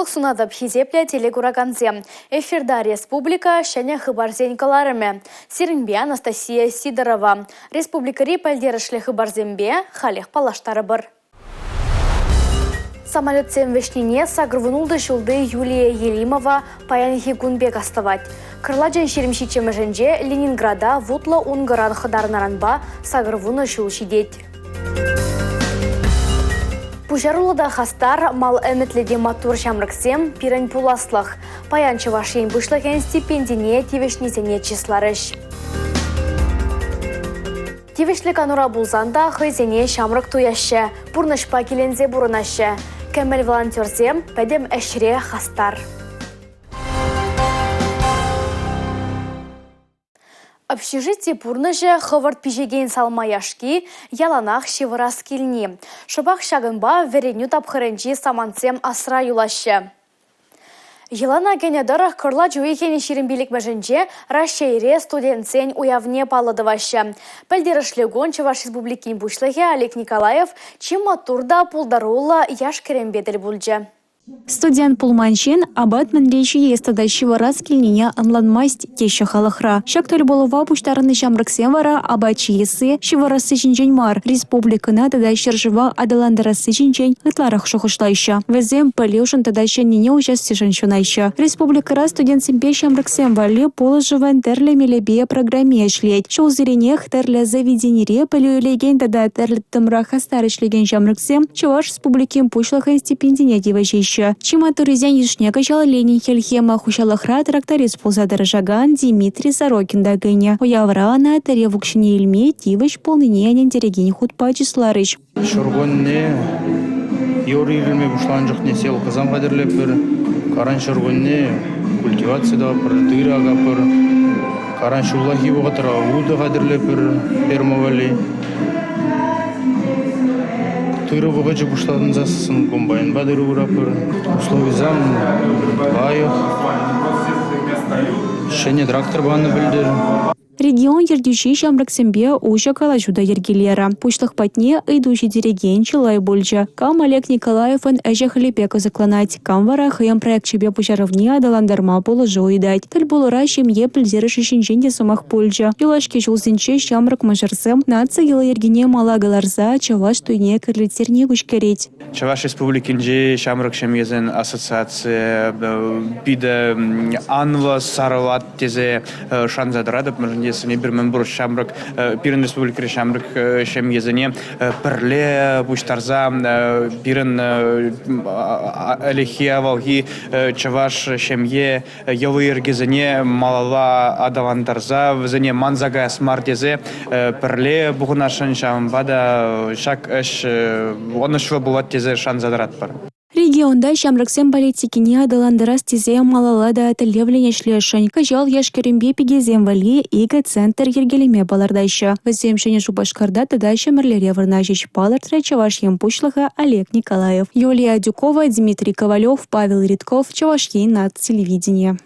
Сывлӑх сунатӑп, хисеплӗ телекуракансем. Эфирта республика ҫӗнӗ хыпарсен кӑларӑмӗ. Сирӗнпе Анастасия Сидорова. Республикӑри пӗлтерӗшлӗ хыпарсемпе халех паллаштарӑпӑр. Самолетсем вӗҫнине 86 ҫулти Юлия Елимова паянхи кун пек астӑвать. Кӑрлачӑн 27-мӗшӗнче Ленинграда вутлӑ ункӑран хӑтарнӑранпа 80 ҫул ҫитет. Пуҫаруллӑ та хастар, мал ӗмӗтлӗ те маттур ҫамрӑксем пирӗн пуласлӑх. Паян Чӑваш Ен Пуҫлӑхӗн стипендине тивӗҫнисене чысларӗҫ. Тивӗҫлӗ канура пулсан та хӑйсене ҫамрӑк туяҫҫӗ, пурнӑҫпа киленсе пурӑнаҫҫӗ. Кӗмӗл волонтерсем пӗтӗм ӗҫре хастар. Общежити пурнӑҫӗ, хӑвӑрт пиҫекен салма яшки, яланах ҫывӑрас килни. Шӑпах ҫакӑнпа вӗренӳ тапхӑрӗнчи самантсем асра юлаҫҫӗ. Йӑлана кӗнӗ тӑрӑх кӑрлач уйӑхӗн 25-мӗшӗнче Раҫҫейре студентсен уявне паллӑ тӑваҫҫӗ. Пӗлтерӗшлӗ кун Чӑваш Республикин Пуҫлӑхӗ Олег Николаев чи маттур та пултаруллӑ яш-кӗрӗмпе тӗл пулчӗ. Студент пулман ҫын апат мӗнле ҫиес тата ҫывӑрас килнине ӑнланмасть теҫҫӗ халӑхра. Ҫак тӗлпулӑва пуҫтарӑннӑ ҫамрӑксем вара апат ҫиесси, ҫывӑрасси ҫинчен мар, республикӑна тата ҫӗршыва аталантарасси ҫинчен ытларах шухӑшлаҫҫӗ. Вӗсем пӗлӳшӗн тата ҫӗннине уҫассишӗн ҫунаҫҫӗ. Республикӑра студентсемпе ҫамрӑксем валли пулӑшӑвӑн тӗрлӗ мелӗпе программи ӗҫлет. Ҫулсеренех тӗрлӗ заведенире пӗлӳ илекен тата тӗрлӗ тытӑмра хастар ӗҫлекен ҫамрӑксем Чӑваш Республикин Пуҫлӑхӗн стипендине тивӗҫеҫҫӗ. Чи маттуррисен йышне кӑҫал Ленин хӗлхемӗ хуҫалӑхра тракторист пулса тӑрӑшакан Дмитрий Сорокин та кӗнӗ. Уявра ӑна тӗрев укҫине илме тивӗҫ пулнине ӗнентерекен хутпа чысларӗҫ. Ҫуркунне юр ирӗлме пуҫланӑ чухне селкӑсем хатӗрлетпӗр. Каран ҫуркунне культиваци тӑватпӑр, тырӑ акатпӑр. Каран ҫуллахи вӑхӑтра утӑ хатӗрлетпӗр ферма валли. Тырӑ вӑхӑчӗ пуҫлансассӑн комбайнпа тырӑ выратпӑр. Условисем лайӑх. Ҫӗнӗ трактор панӑ пӗлтӗр. Регион ертӳҫи ҫамрӑксемпе уҫӑ калаҫу та йӗркелерӗ. Пуҫлӑх патне ыйту ҫитерекен чылай пулчӗ. Кам Олег Николаевӑн ӗҫӗ-хӗлӗпе кӑсӑкланать, кам вара хӑйӗн проекчӗпе пуҫарӑвне аталантарма пулӑшу ыйтать. Тӗл пулура ҫемье пӗлтерӗшӗ ҫинчен те сӑмах пулчӗ. Юлашки ҫулсенче ҫамрӑк мӑшӑрсем наци йӑли-йӗркине мала кӑларса чӑваш туйне кӗрлеттерни куҫкӗрет. Чӑваш Республикинчи ҫамрӑк ҫемьесен ассоциацийӗ питӗ анлӑ сарӑлать тесе шанса тӑратӑп. Мӗншӗн тесен эпир мӗнпур ҫамрӑк, пирӗн республикӑри ҫамрӑк ҫемьесене пӗрле пуҫтарса пирӗн ӗлӗкхи авалхи чӑваш ҫемье йӑли-йӗркисене малалла аталантарса вӗсене манса каяс мар тесе пӗрле пухӑнасшӑн, ҫавӑнпа та ҫак ӗҫ ӑнӑҫлӑ пулать тесе шанса тӑратпӑр. Регионта ҫамрӑксен политикине аталантарас тесе малалла та тӗллевлӗн ӗҫлесшӗн. Кӑҫал яш-кӗрӗмпе пикесем валли икӗ центр йӗркелеме палӑртаҫҫӗ. Вӗсем Ҫӗнӗ Шупашкарта тата Ҫӗмӗрлере вырнаҫӗҫ, палӑртрӗ Чӑваш Ен Пуҫлӑхӗ Олег Николаев. Юлия Адюкова, Дмитрий Ковалев, Павел Ритков, Чӑваш Ен наци телевиденийӗ.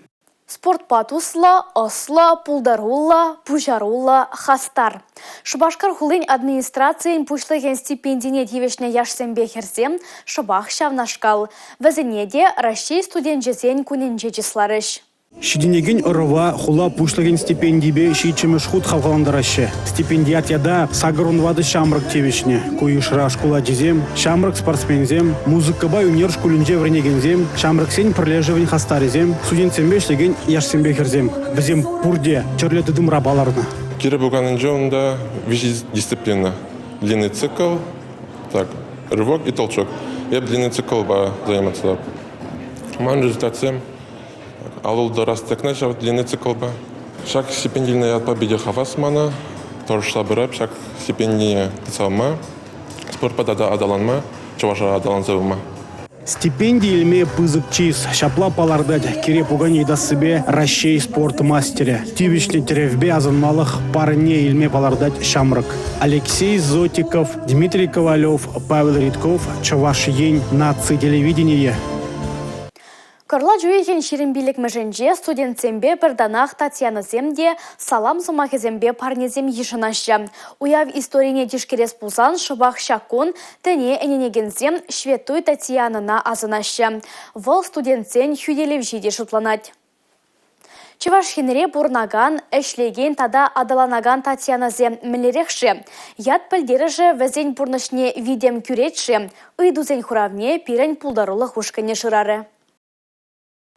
Спортпа туслӑ, ӑслӑ, пултаруллӑ, пуҫаруллӑ, хастар. Шупашкар хулин администрацийӗн пуҫлӑхӗн стипендине тивӗҫнӗ яшсемпе хӗрсем шӑпах ҫавнашкал. Вӗсене те Раҫҫей студенчӗсен кунӗнче чысларӗҫ. Ҫитӗнекен ӑрӑва хула пуҫлӑхӗн стипендипе ҫиччӗмӗш хут хавхалантараҫҫӗ. Стипендиат ята 84 ҫамрӑк тивӗҫнӗ. Ку йышра шкул ачисем, ҫамрӑк спортсменсем, музыкӑпа ӳнер шкулӗнче вӗренекенсем, ҫамрӑксен пӗрлешӗвӗн хастарӗсем, студентсемпе ӗҫлекен яшсемпе хӗрсем. Вӗсем пурте тӗрлӗ тытӑмра палӑрнӑ. Кире пуканӗнче унта виҫӗ дисциплина. Длинный цикл, так, рывок и толчок. Эп длинный циклпа заниматься. Ман результатсем Алӑлтӑрас тӗкне ҫав длинный циклпа. Ҫак стипендине ятпа питӗ хавас мана. Тӑрӑшса пырап ҫак стипендине тытса спортпа тата аталанма, чӑвашра аталанса пыма. Стипенди илме пысӑк чыс. Ҫапла палӑртать кире пуканӗ йӑтассипе Раҫҫей спорт мастерӗ. Тивӗҫнӗ тӗревпе асӑнмалӑх парне илме палӑртать ҫамрӑк. Алексей Зотиков, Дмитрий Ковалев, Павел Ритков, Чӑваш Ен наци телевиденийӗ. Кӑрлач уйӑхӗн 25-мӗшӗнче студентсемпе пӗр танах Татьянӑсем те салам сӑмахӗсемпе парнесем йышӑнаҫҫӗ. Уяв историне тишкерес пулсан шӑпах ҫак кун тӗне ӗненекенсем Ҫветтуй Татьянӑна асӑнаҫҫӗ. Вӑл студентсен хӳтӗлевҫи те шутланать. Чӑваш Енре пурӑнакан, ӗҫлекен тата аталанакан Татьянӑсем мӗнлерех-ши? Ят пӗлтерӗшӗ вӗсен пурнӑҫне витӗм кӳрет-ши? Ыйтусен хуравне пирӗн пултарулӑх ушкӑнӗ шырарӗ.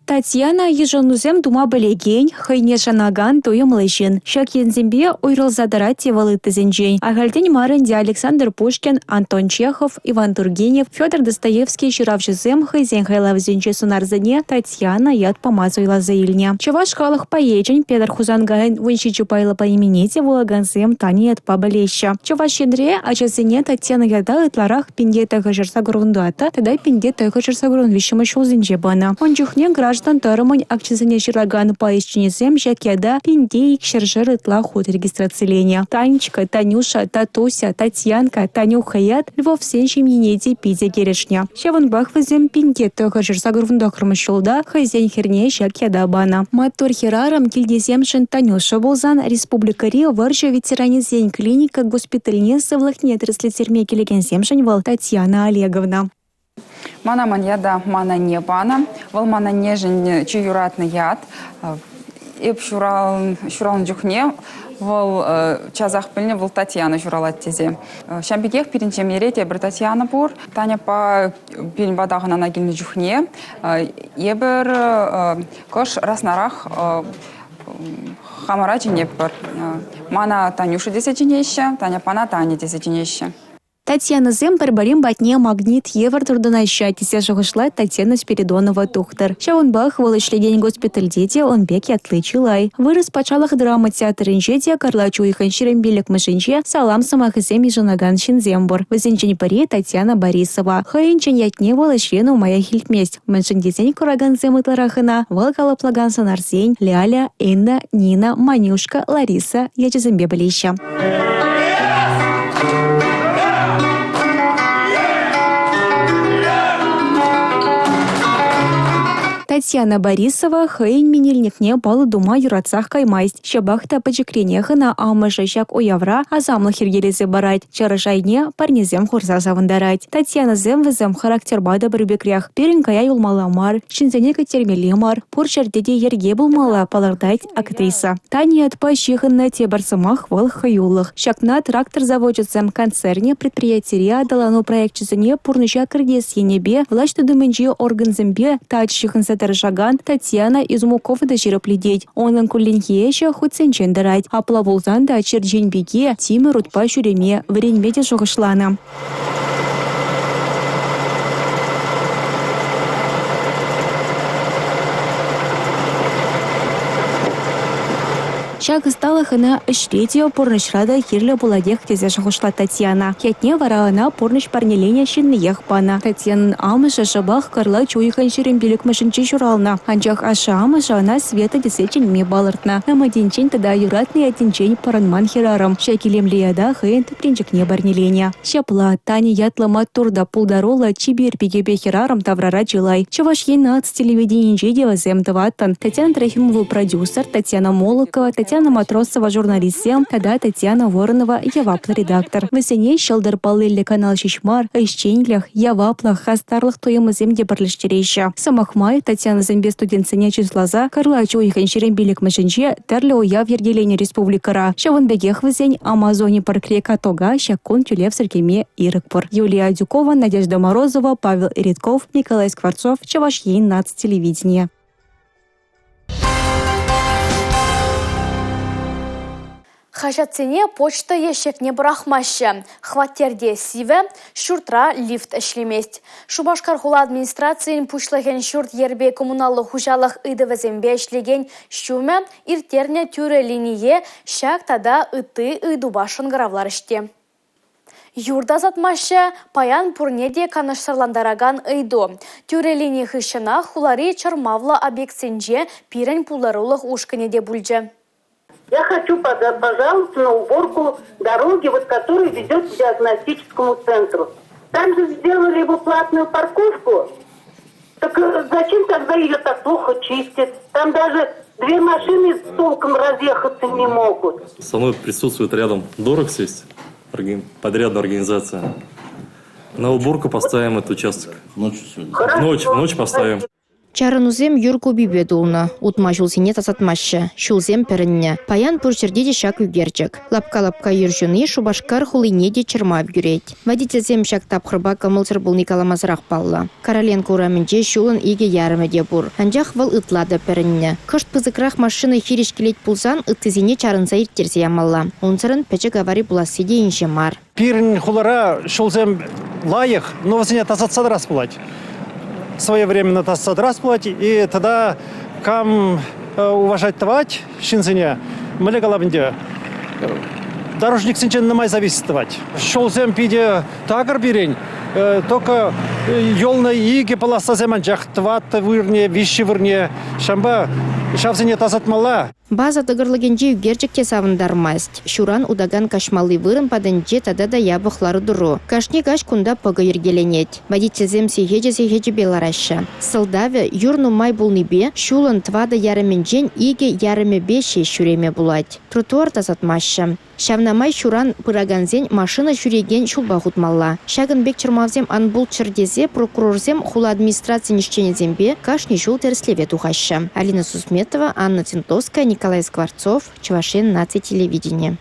Татьяна йышӑнусем тума пӗлекен, хӑйне шанакан туйӑмлӑ ҫын. Ҫак енсемпе уйрӑлса тӑрать те вӑл ыттисенчен. Ахальтен мар ӗнтӗ Александр Пушкин, Антон Чехов, Иван Тургенев, Федор Достоевский ҫыравҫӑсем хӑйсен хайлавӗсенчи сӑнарсене Татьяна ят пама суйласа илнӗ. Чӑваш халӑх поэчӗн Петӗр Хусанкайӑн 17 пайлӑ поэмине те вулакансем Таня ятпа пӗлеҫҫӗ. Чӑваш Енре ачасене Татьяна ята ытларах 1984 тата 1983 ҫулсенче панӑ. Ун чухне граждан тӑрӑмӗн акчӗсене ҫыракан пай ӗҫченӗсем ҫак ята 1200-шер ытла хут регистрациленӗ. Танечка, Танюша, Татуся, Татьянка, Танюха ят Львовсен ҫемйине те питӗ килӗшнӗ. Ҫавӑнпах вӗсем 1989 ҫулта хӑйсен хӗрне ҫак ята панӑ. Маттур хӗрарӑм килтисемшӗн Танюша пулсан республикӑри вӑрҫӑ ветеранӗсен клиника госпитальне сывлӑхне тӗрӗслеттерме килекенсемшӗн вӑл Татьяна Олеговна. Мана ман ята ман анне панӑ. Вӑл ман аннешӗн чи юратнӑ ят. Эп ҫуралнӑ чухне вӑл часах пӗлнӗ, вӑл Татьяна ҫуралать тесе. Ҫавӑн пекех пирӗн ҫемьере тепӗр Татьяна пур. Таняпа пирӗн пата хӑнана килнӗ чухне эпир кӑш раснарах хамӑра чӗнетпӗр. Мана Танюша тесе чӗнеҫҫӗ, Таняпана Таня тесе чӗнеҫҫӗ. Татьянӑсем пӗр-пӗрин патне магнит евӗр туртӑнаҫҫӗ тесе шухӑшлать Татьяна Спиридонова тухтӑр. Ҫавӑнпах вӑл ӗҫлекен госпитальте те ун пек ятли чылай. Вырӑс патшалӑх драма театрӗнче те кӑрлач уйӑхӗн 25-мӗшӗнче салам сӑмахӗсем йышӑнакан ҫынсем пур. Вӗсенчен пӗри Татьяна Борисова. Хӑйӗн чӑн ятне вӑл ӗҫре нумаях илтмест. Мӗншӗн тесен куракансем ытларах ӑна вӑл калӑплакан сӑнарсен Ляля, Инна, Нина, Манюшка, Лариса ячӗсемпе пӗлеҫҫӗ. Татьяна Борисова хӑйӗн менелникне паллӑ тума юратсах каймасть. Ҫапах та пӗчӗкренех ӑна амӑшӗ ҫак уявра асамлӑх йӗркелесе парать, чӑрӑш айне парнесем хурса савӑнтарать. Татьянӑсем вӗсем характерпа та пӗр пекрех. Пирӗн кая юлмалла мар, ҫынсене кӗттермелле мар, пур ҫӗрте те йӗрке пулмалла, палӑртать актриса. Таня ятпа ҫыхӑннӑ тепӗр сӑмах вӑл хӑюлӑх. Ҫакна трактор завочӗсем концернӗ предприятире аталану проекчӗсене пурнӑҫа кӗртес енӗпе влаҫ тытӑмӗнчи органсемпе тачӑ ҫыхӑнса тӑрӑшакан Татьяна Измукова та ҫирӗплетет. Унӑн кулленхи ӗҫӗ хутсенчен тӑрать. Апла пулсан та черчен пике тимӗр утпа ҫӳреме вӗренме те шухӑшланӑ. Ҫак ӑсталӑх ӑна ӗҫре те, пурнӑҫра та кирлӗ пулатех тесе шухӑшлать Татьяна. Ятне вара ӑна пурнӑҫ парнеленӗ ҫынниех панӑ. Татьянӑн амӑшӗ шӑпах кӑрлач уйӑхӗн 25-мӗшӗнче ҫуралнӑ. Анчах ашшӗ-амӑшӗ ӑна Света тесе чӗнме палӑртнӑ. Ӗмӗтӗнчен тата юратнӑ ятӗнчен пӑрӑнман хӗрарӑм ҫак илемлӗ ята хӑйӗн тӗпренчӗкне парнеленӗ. Ҫапла, Таня ятлӑ маттур та пултаруллӑ чипер пикепе хӗрарӑм таврара чылай. Чӑваш Ен наци телевиденийӗнче те вӗсем тӑваттӑн. Татьяна Трофимова продюсер, Татьяна Молокова, Татьяна Матросова журналистсем тата Татьяна Воронова яваплӑ редактор. Вӗсене ҫӑлтӑр паллиллӗ канал ҫеҫ мар, ӗҫченлӗх, яваплӑх, хастарлӑх туйӑмӗсем те пӗрлештереҫҫӗ. Сӑмах май, Татьянӑсемпе студентсене чысласа кӑрлач уйӑхӗн 25-мӗшӗнче тӗрлӗ уяв йӗркеленӗ республикӑра. Ҫавӑн пекех вӗсен Амазони паркри катока ҫак кун тӳлевсӗр кӗме ирӗк пур. Юлия Адюкова, Надежда Морозова, Павел Редков, Николай Скворцов, Чӑваш Ен наци телевиденийӗ. Хаҫатсене почта ещӗкне пӑрахмаҫҫӗ. Хваттерте сивӗ, ҫуртра лифт ӗҫлемест. Шупашкар хула администрацийӗн пуҫлӑхӗн ҫурт-йӗрпе коммуналлӑ хуҫалӑх ыйтӑвӗсемпе ӗҫлекен ҫумӗ ирттернӗ тӳрӗ линие ҫак тата ытти ыйтупа шӑнкӑравларӗҫ те. Юр тасатмаҫҫӗ, паян пурне те канӑҫсӑрлантаракан ыйту. Тӳрӗ лини хыҫҫӑнах хулари чӑрмавлӑ объектсенче пирӗн пултарулӑх ушкӑнӗ те пулчӗ. Я хочу пожаловаться на уборку дороги, вот которая ведет к диагностическому центру. Там же сделали его платную парковку. Так зачем тогда ее так плохо чистят? Там даже две машины толком разъехаться не могут. Со мной присутствует рядом Дорог есть, подрядная организация. На уборку поставим этот участок. Ночью сегодня. Ночь, ночь поставим. Чарӑнусем юр купипе тулнӑ. Утма ҫулсене тасатмаҫҫӗ. Ҫулсем пӗрӗннӗ. Паян пур ҫӗрте те ҫак ӳкерчӗк. Лапка-лапка юр ҫуни Шупашкар хулине те чӑрмав кӳрет. Водительсем ҫак тапхӑрпа кӑмӑлсӑр пулни каламасӑрах паллӑ. Короленко урамӗнче ҫулӑн икӗ ярӑмӗ те пур. Анчах вӑл ытла та пӗрӗннӗ. Кӑшт пысӑкрах машина хирӗҫ килет пулсан ыттисене чарӑнса ирттерсе ямалла. Унсӑрӑн пӗчӗк авари пуласси те инҫе мар. Пирӗн хулара ҫулсем лайӑх, но вӗсене тасатса тӑрас пулать. Своевременно тасатса тӑрас пулать. И тата кам уважать тӑвать ҫынсене, мӗнле калап ӗнтӗ, дорожниксенчен нумай зависит тӑвать. Ҫулсем питӗ такӑр пирӗн, только юлнӑ икӗ полосасем анчах тӑваттӑ вырне, виҫҫӗ вырне. Ҫавӑнпа ҫавсене тасатмалла. База тӑкӑрлӑкӗнчи ӳкерчӗк те савӑнтармасть. Ҫуран утакан каҫмалли вырӑн патӗнче тата та япӑх лару-тӑру. Кашни каҫ кунта пӑкӑ йӗркеленет. Водительсем сехечӗ-сехечӗпе лараҫҫӗ. Сӑлтавӗ юр нумай пулнипе ҫулӑн тӑватӑ ярӑмӗнчен икӗ ярӑмӗпе ҫеҫ ҫӳреме пулать. Тротуар тасатмаҫҫӗ. Ҫавна май ҫуран пыракансен машина ҫӳрекен ҫулпах утмалла. Ҫакӑн пек чӑрмавсем ан пулччӑр тесе прокурорсем хула администрацийӗн ӗҫченӗсемпе кашни ҫул тӗрӗслеве тухаҫҫӗ. Алина Сусметова, Анна Тинтовская, Николай Скворцов, Чӑваш Ен наци телевиденийӗ.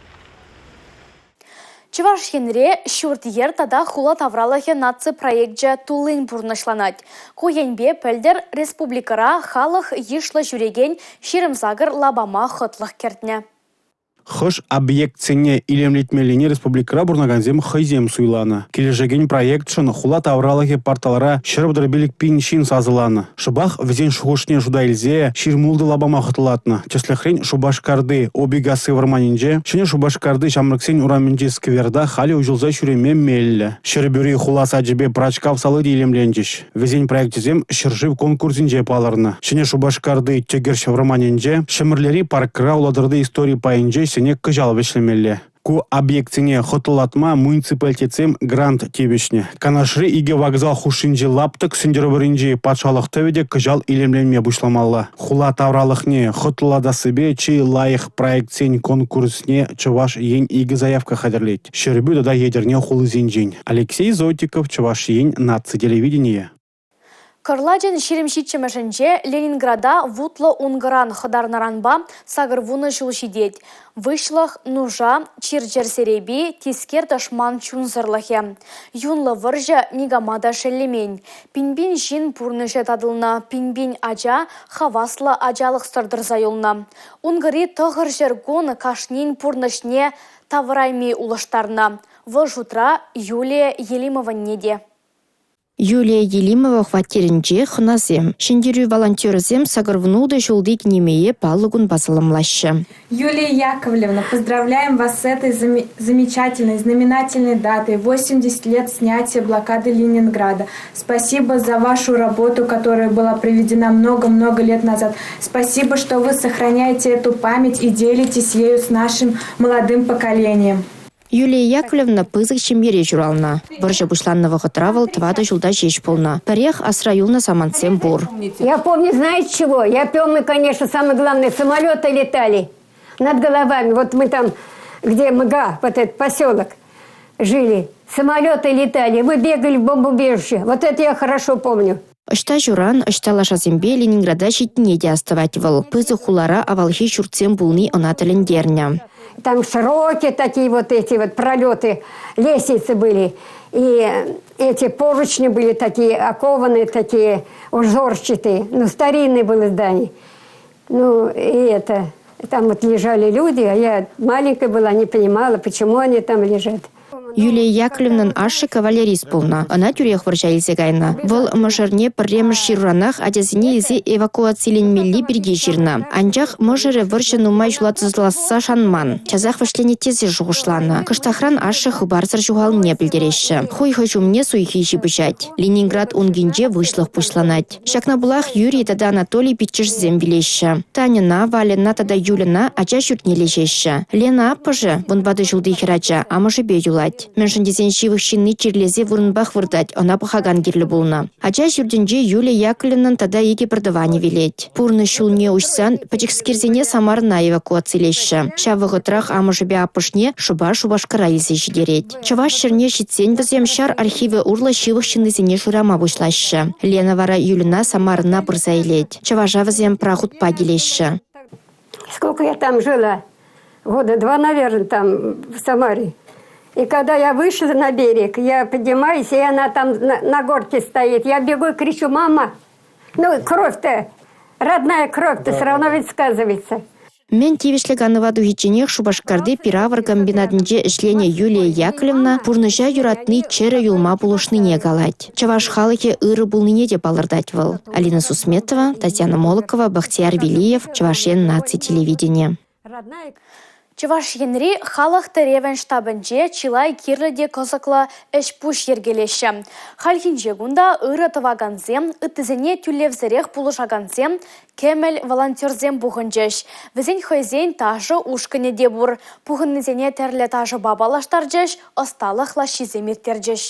Чӑваш Енре ҫурт-йӗр тата хула тавралӑхӗ наци проекчӗ туллин пурнӑҫланать. Ку енпе пӗлтӗр республикӑра халӑх йышлӑ ҫӳрекен 28 лапама хӑтлӑх кӗртнӗ. Хӑш объектсене илемлетмеллине республикӑра пурӑнакансем хӑйсем суйланӑ. Килӗшекен проектшӑн хула тавралӑхӗ порталра 135 пин ҫын сасӑланӑ. Шӑпах вӗсен шухӑшне шута илсе 26 лапама хӑтлӑлатнӑ. Тӗслӗхрен, Шупашкарти Обикасси вӑрманӗнче, Ҫӗнӗ Шупашкарти Ҫамрӑксен урамӗнчи скверта халӗ уҫӑлса ҫӳреме меллӗ. Ҫӗрпӳри хула сачӗпе Пӑрачкав сали те илемленчӗҫ. Вӗсен проекчӗсем ҫӗршыв конкурсӗнче палӑрнӑ. Ҫӗнӗ Шупашкарти Тӗкӗрҫ вӑрманӗнче, Ҫӗмӗрлери паркра Улатӑрти истори пайӗнче ӗҫсене кӑҫал вӗҫлемелле. Ку объектсене хӑтлӑлатма муниципалитетсем грант тивӗҫнӗ. Канашри икӗ вокзал хушшинчи лаптӑк Сӗнтӗрвӑрринчи патшалӑх тӑвӗ те кӑҫал илемленме пуҫламалла. Хула тавралӑхне хӑтлӑлатассипе чи лайӑх проектсен конкурсне Чӑваш Ен икӗ заявка хатӗрлет. Ҫӗрпӳ тата Етӗрне хулисенчен. Алексей Зотиков, Чӑваш Ен наци телевиденийӗ. Кӑрлачӑн 27-мӗшӗнче Ленинграда вутлӑ ункӑран хӑтарнӑранпа 80 ҫул ҫитет. Выҫлӑх, нуша, чир-чӗр серепи, тискер тӑшман чунсӑрлӑхӗ. Юнлӑ вӑрҫӑ никама та шеллемен. Пин-пин ҫын пурнӑҫӗ татӑлнӑ, пин-пин ача хаваслӑ ачалӑхсӑр тӑрса юлнӑ. Ункӑри 900 кун кашнин пурнӑҫне тавӑрайми улӑштарнӑ. Вӑл шутра Юлия Елимованне те. Юлия Елимова хваттерӗнче хӑнасем. Ҫӗнтерӳ волонтерӗсем 86 ҫулти кинемее паллӑ кунпа саламлаҫҫӗ. Юлия Яковлевна, поздравляем вас с этой замечательной, знаменательной датой – 80 лет снятия блокады Ленинграда. Спасибо за вашу работу, которая была проведена много-много лет назад. Спасибо, что вы сохраняете эту память и делитесь ею с нашим молодым поколением. Юлия Яковлевна пысӑк ҫемьере ҫуралнӑ. Вӑрҫӑ пуҫланнӑ вӑхӑтра вӑл тӑватӑ ҫулта ҫеҫ пулнӑ. Пӗрех асра юлнӑ самантсем пур. Я помню, знаете чего? Я помню, конечно, самое главное, самолеты летали над головами. Вот мы там, где МГА, вот этот поселок, жили. Самолеты летали, мы бегали в бомбоубежище. Вот это я хорошо помню. Ӑҫта ҫуран, ӑҫта лашасемпе Ленинграда ҫитнине те астӑвать вӑл. Пысӑк хулара авалхи ҫуртсем пулни ӑна тӗлӗнтернӗ. Там широкие такие вот эти вот пролеты, лестницы были. И эти поручни были такие окованные, такие узорчатые. Ну, старинные были здания. Ну, и это, там вот лежали люди, а я маленькая была, не понимала, почему они там лежат. Юлия Яковлевнӑн ашшӗ кавалерист пулнӑ. Ӑна тӳрех вӑрҫа илсе кайнӑ. Вӑл мӑшӑрне пӗрремӗш ҫыруранах ачасене илсе эвакуациленмелли пирки ҫырнӑ. Анчах мӑшӑрӗ вӑрҫӑ нумай ҫула тӑсӑласса шанман. Часах вӗҫленет тесе шухӑшланӑ. Кӑштахран ашшӗ хыпарсӑр ҫухалнине пӗлтереҫҫӗ. Хуйхӑ ҫумне суйхи ҫыпӑҫать. Ленинград ункинче выҫлӑх пуҫланать. Ҫакна пулах Юрий тата Анатолий пиччӗшӗсем вилеҫҫӗ. Таньӑна, Вальӑна тата Юльӑна ача ҫуртне леҫеҫҫӗ. Лена аппӑшӗ, вунтӑватӑ ҫулти хӗрача, амӑшӗпе юлать. каять. Мӗншӗн тесен ҫывӑх ҫынни чирлесе вырӑнпах выртать, ӑна пӑхакан кирлӗ пулнӑ. Ача ҫуртӗнче Юлия Яковлевнӑн тата икӗ пӗртӑванӗ вилет. Пурнӑҫ ҫулне уҫсан пӗчӗкскерсене Самарӑна эвакуацилеҫҫӗ. Ҫав вӑхӑтрах амӑшӗпе аппӑшне шӑпа Шупашкара илсе ҫитерет. Чӑваш ҫӗрне ҫитсен вӗсем ҫар архивӗ урлӑ ҫывӑх ҫыннисене шырама пуҫлаҫҫӗ. Лена вара Юльӑна Самарӑна пырса илет. Чӑваша вӗсем прахутпа килеҫҫӗ. Сколько я там жила? Года два, наверное, там в Самаре. И когда я вышла на берег, я поднимаюсь, и она там на, на горке стоит. Я бегу и кричу, мама, ну кровь-то, родная кровь-то все равно ведь сказывается. Мӗн тивӗҫлӗ канӑва тухичченех Шупашкарти пир-авӑр комбинатӗнче ӗҫленӗ Юлия Яковлевна пурнӑҫа юратни чӗрӗ юлма пулӑшнине калать. Чӑваш халӑхӗ ырӑ пулнине те палӑртать вӑл. Алина Сусметова, Татьяна Молокова, Бахтияр Велиев, Чӑваш Ен наци телевиденийӗ. Чӑваш Енри халӑх тӗревӗн штабӗнче чылай кирлӗ те кӑсӑклӑ ӗҫ-пуҫ йӗркелеҫҫӗ. Хальхинче кунта ырӑ тӑвакансем, ыттисене тӳлевсӗрех пулӑшакансем, кӗмӗл волонтерсем пухӑнчӗҫ. Вӗсен хӑйсен ташӑ ушкӑнӗ те пур. Пухӑннисене тӗрлӗ ташӑпа паллаштарчӗҫ, ӑсталӑх лаҫҫисем ирттерчӗҫ.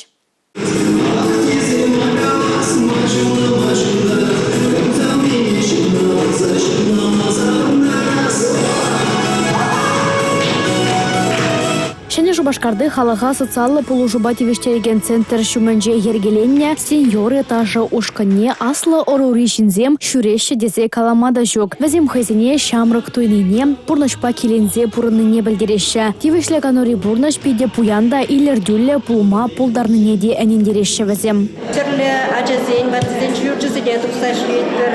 Ҫӗнӗ Шупашкарти халӑха социаллӑ пулӑшупа тивӗҫтерекен центр ҫумӗнче йӗркеленнӗ «Сеньоры» ташӑ ушкӑнне аслӑ ӑрури ҫынсем ҫӳреҫҫӗ тесе калама та ҫук. Вӗсем хӑйсене ҫамрӑк туйнине, пурнӑҫпа киленсе пурӑннине пӗлтереҫҫӗ. Тивӗҫлӗ канури пурнӑҫ питӗ пуян та илӗртӳллӗ пулма пултарнине те ӗнентереҫҫӗ вӗсем. Тӗрлӗ ачасен, ваттисен ҫурчӗсене тухса ҫӳретпӗр,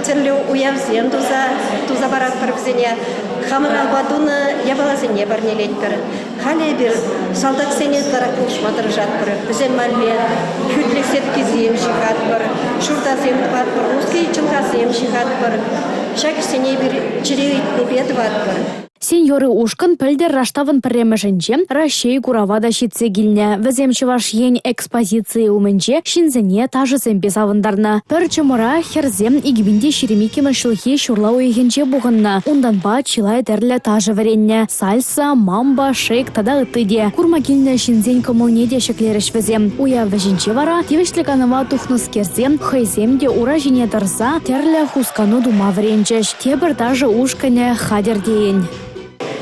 тӗрлӗ уявсем туса, туса паратпӑр вӗсене. Хамӑр алпа тунӑ япаласене парнелетпӗр. Халӗ эпир салтаксене ытларах пулӑшма тӑрӑшатпӑр. Вӗсем валли хӳтлӗх сеткисем ҫыхатпӑр, ҫуртасем тӑватпӑр, нуски чӑлхасем ҫыхатпӑр. Ҫак ӗҫсене эпир чӗре ыйтнипе тӑватпӑр. «Сеньоры» ушкӑн пӗлтӗр раштавӑн пӗрремӗшӗнче Раҫҫей курава та ҫитсе килнӗ. Вӗсем Чӑваш Ен экспозицийӗ умӗнче ҫынсене ташӑсемпе савӑнтарнӑ. Пӗр чӑмӑра хӗрсем 2022 ҫулхи ҫурла уйӑхӗнче пухӑннӑ. Унтанпа чылай тӗрлӗ ташӑ вӗреннӗ: сальса, мамба, шейк тата ытти те. Курма килнӗ ҫынсен кӑмӑлне те ҫӗклерӗҫ вӗсем. Уяв вӗҫӗнче вара тивӗҫлӗ канӑва тухнӑскерсем хӑйсем те ура ҫине тӑрса тӗрлӗ хускану тума вӗренчӗҫ. Тепӗр ташӑ ушкӑнӗ хатӗр тейӗн.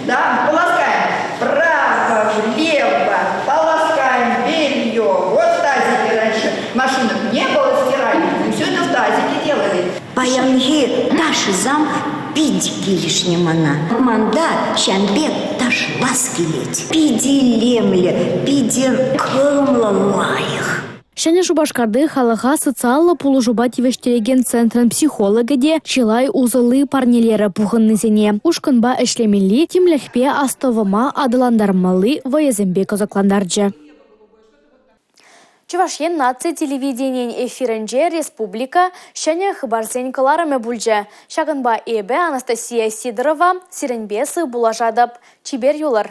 Да, полоскаем. Право, влево, полоскаем белье. Вот в тазике раньше машинок не было стиральных, мы все это в тазике делали. Паянхи ташӑсам пит килӗшнӗ мана. Манта ҫам пек ташлас килет. Питӗ илемлӗ, питӗ кӑмӑллӑ лайӑх. Ҫӗнӗ Шупашкарти халӑха социаллӑ пулӑшупа тивӗҫтерекен центрӑн психологӗ те чылай усӑлли парнелерӗ пухӑннисене. Ушкӑнпа ӗҫлемелли, тимлӗхпе астӑвӑма аталантармалли вӑйӑсемпе кӑсӑклантарчӗ. Чӑваш Ен наци телевиденийӗн эфирӗнче республика ҫӗнӗ хыпарсен кӑларӑмӗ пулчӗ. Ҫакӑнпа эпӗ, Анастасия Сидорова, сирӗнпе сывпуллашатӑп. Чипер юлӑр.